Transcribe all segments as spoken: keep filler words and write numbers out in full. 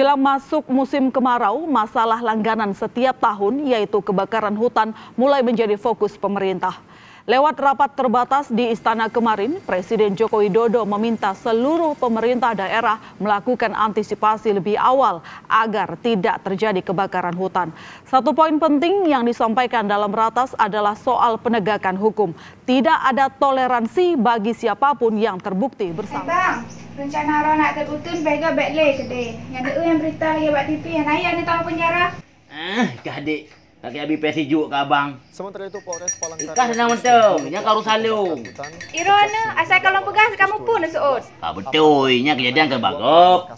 Dalam masuk musim kemarau, masalah langganan setiap tahun, yaitu kebakaran hutan, mulai menjadi fokus pemerintah. Lewat rapat terbatas di Istana kemarin, Presiden Joko Widodo meminta seluruh pemerintah daerah melakukan antisipasi lebih awal agar tidak terjadi kebakaran hutan. Satu poin penting yang disampaikan dalam ratas adalah soal penegakan hukum. Tidak ada toleransi bagi siapapun yang terbukti bersalah. Bang, rencana uroe nat teupeutreun peuet goe bèk lé keudéh. Nyang deuh nyang beurita lagèe bak T V, hana yah neutamong peunjara. Ah, kah dek, lagèe abi pèsi juk ka abang. Sementara itu, Polres Palangkaraya Ikah tenang mantong, nyang ka urusan lôn. Iroe nyoe, asai ka lôn peugah, kamoe pun seuôt. Ah, beutôi, nyan keujadian kan bagop.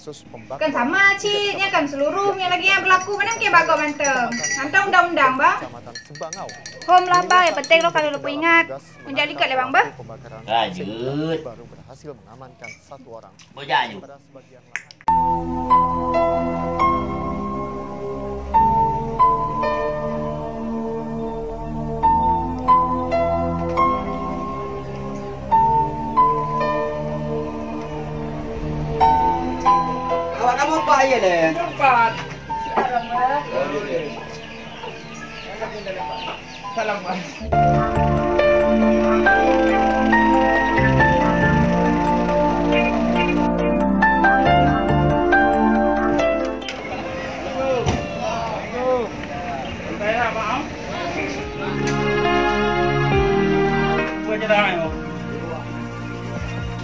Kan sama cit, nyan kan seluruh nyang lagèe nyan beulaku, mana mungkin bagop mantong. Mantong undang-undang, bang. Hom lah, bang, nyang penting lôn ka lôn peuingat. Meunjak likot lé bang, bah. Lanjut. Baru berhasil mengamankan satu orang. Beujayu. Awak kamoe empat je lé. Empat. Salam, Bang. Assalamualaikum. Assalamualaikum. Saya, Bang. Cuba cerah, yo.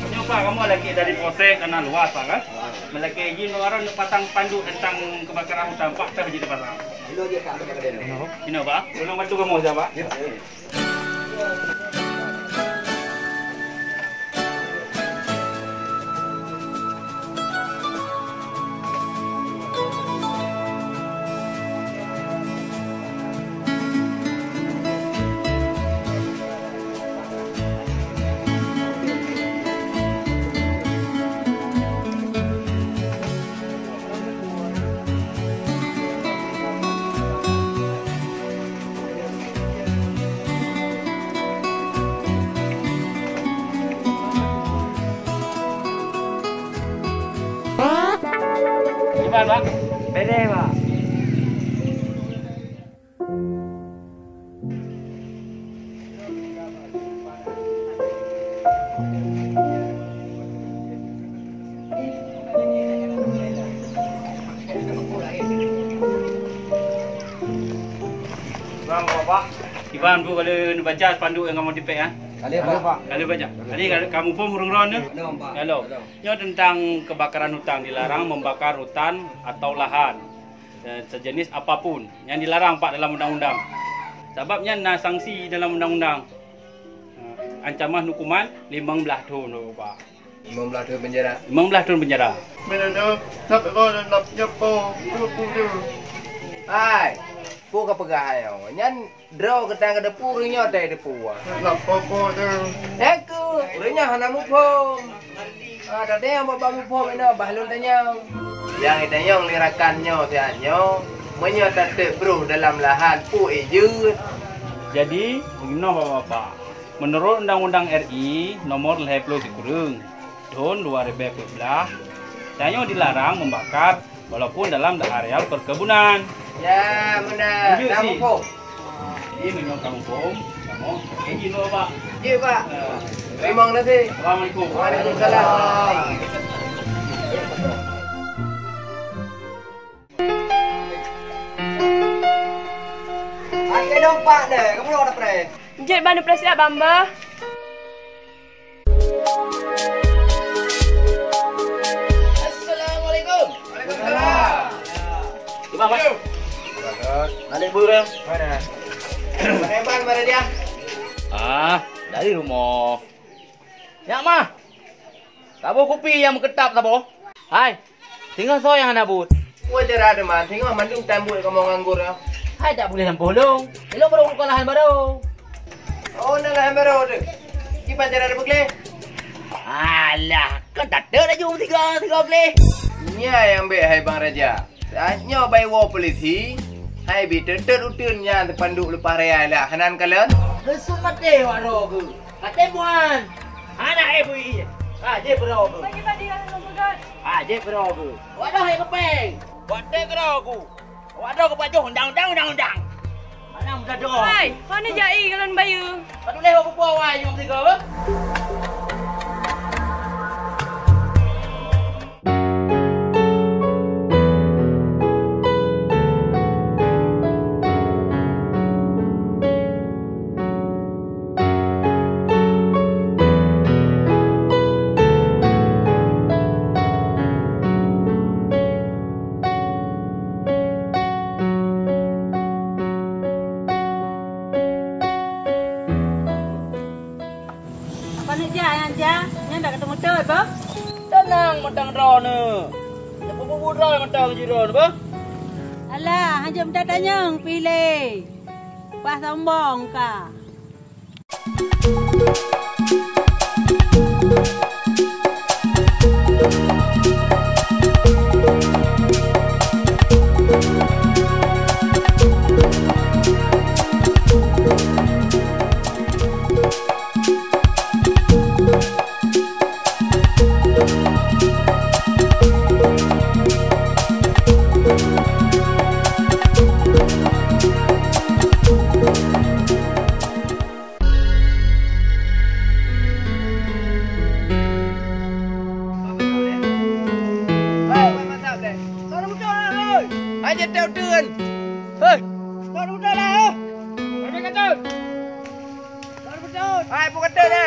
Nyoe, Pak, kamoe lagèe dari polsek, kana luas, Pak, kan? Meulakèe izin, Bang, neuk pasang spanduk teuntang keubakaran hutan, Pak, teuh jeuet pasang. Inoe, Pak. Tolong bantu kamoe, Pak. Iban, Pak. Beres, Pak. Bang, Bapak. Iban, Bu, ka lheueh neubaca spanduk nyang kamoe tipék, ya? Ka lheueh, Pak. Ka lheueh baca. Jadi, ka lheueh kamoe phôn ureueng droeneuh? Ka lheueh, Pak. Ka lheueh. Ka lheueh. Nyoe teuntang kebakaran hutan, dilarang membakar hutan atau lahan, eh, sejenis apapun. Nyan dilarang, Pak, dalam undang-undang. Sabab nyan na sanksi dalam undang-undang. Eh, ancaman hukuman limong blaih thon, Pak. Limong blaih thon penjara. Limong blaih thon penjara. Hai, peue ka peugah nyoe? Nyan droe geutanyoe ka teupeue, ureueng nyoe tai teupeue. Nyan keuh, ureueng nyoe hana muphom. Ah, tadayong bak muphom inoe bah lôn tanyong. Nyang itanyong lé rakan nyoe siat nyoe, meunyoe tateuk broh dalam lahan peue jeuet. Jadi, meunoe Bapak-bapak, meunurot Undang-Undang R I nomor lhèe ploh sikureueng, thon dua ribèe peuet blah, tanyoe dilarang membakar walaupun dalam areal perkebunan. Ya, beuna. Lanjut, dah si. Muphom. Jadi, meunyoe ka muphom, kamoe izin dulu, Pak. Ya, Pak. Eh. Terima kasih. Assalamualaikum. Waalaikumsalam. Hai, eh, dong, Pak, deh. Kamu lo ada preh? Jeuet ban neupreh siat, Bang, bah. Assalamualaikum. Waalaikumsalam. Imam, Mas. Balik, Bu, ya. Mana? Mana Bang, mana dia? Ah, dari rumah. Nyak mah. Saboh kupi nyang meukeutap saboh. Hai, singoh soe nyang hana buet? Peue cara teuma, singoh mandum tan buet kamoe nganggur nyoe. Hai, dak boleh lampôh lôn. Ilôn baru buka lahan baru. Oh, na lahan baru tu. Kiban cara dipeugleh? Alah, kan tateuk laju tiga, tiga gleh. Nyan nyang bèk hai Bang Raja. Saat nyoe bai woe polisi, hai bi teutet uteuen nyan teupanduk leupah raya lah, hana kalon? Geusut maté wak droe geuh. Ka tem wan. Hana eh bui. Ha, jeh peurok geuh. Ha, jeh peurok geuh. Wadoh hai kepeng. Watèe keudroe ku. Awak droe kupajoh undang-undang, undang-undang. Mana muda droe? Hai, hana jai galon bayeue. Patuléh awak pupo awai nyang tiga, beuh? Apa neujak nyang jak? Nyan dak ka teumeutot, boh? Teunang mantong droeneuh. Nyan bubu-bubu droe mantong jih droeneuh, boh. Alah, hanjeuet meutatanyong piléh. Bah sombong ka. Hai, jeuet teuteun. Hei. Hai, bukan teuteun.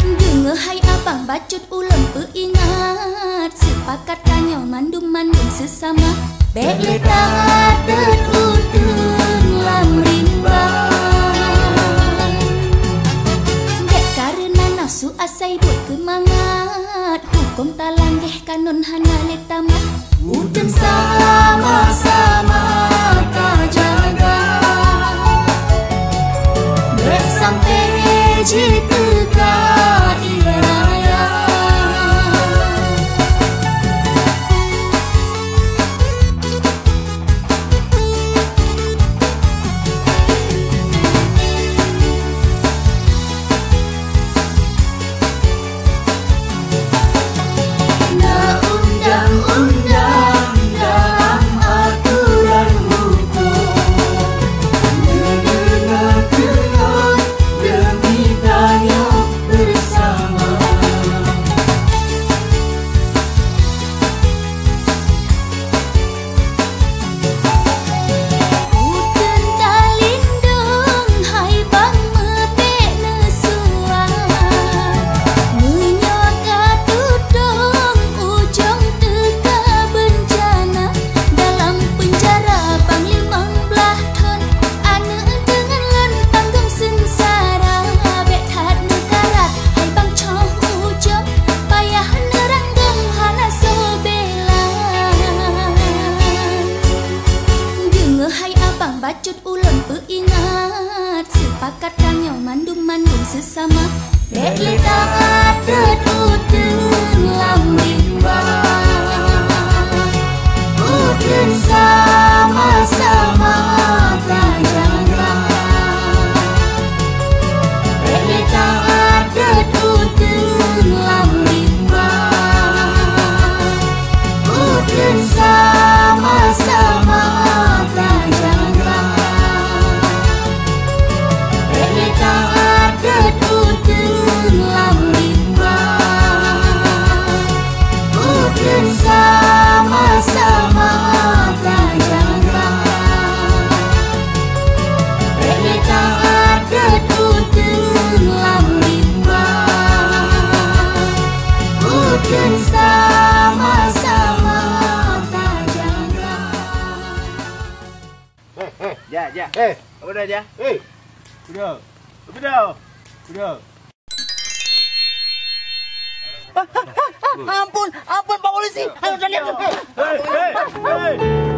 Deungoe hai abang bacut ulôn peuingat, seupakat tanyoe mandum-mandum seusama. Bék lé taát deuet uteuen lam rimba. Bék kareuna nafsu asai buet keumangat, hukôm talanggeh kanon hana lé tamat. Uteuen sama-sama tajaga, bék sampai jiteuka ie raya. Na undang-undang dalam aturan hukum, neudeungoe keunoe demi tanyoe beusama. Uteuen talindong hai bang meubék neusua. Meunyoe ka tutong ujong teuka beuncana, dalam peunjara bang limong blaih thon. Aneuk deungon lôn tanggong seungsara, bék that neukarat hai bang coh ujong, payah neuranggong hana soe bela. Deungoe hai abang bacut ulôn peuingat, seupakat tanyoe mandum-mandum seusama. Bék lé taát deuet uteuen lam rimba, uteuen sama-sama tajaga. Bék lé taát deuet uteuen lam Ya. Eh. Apa dah, ya? Eh. Udah. Udah. Udah. Ampun, ampun, Pak Polisi. Ayo, cari. Hei, hei, hei.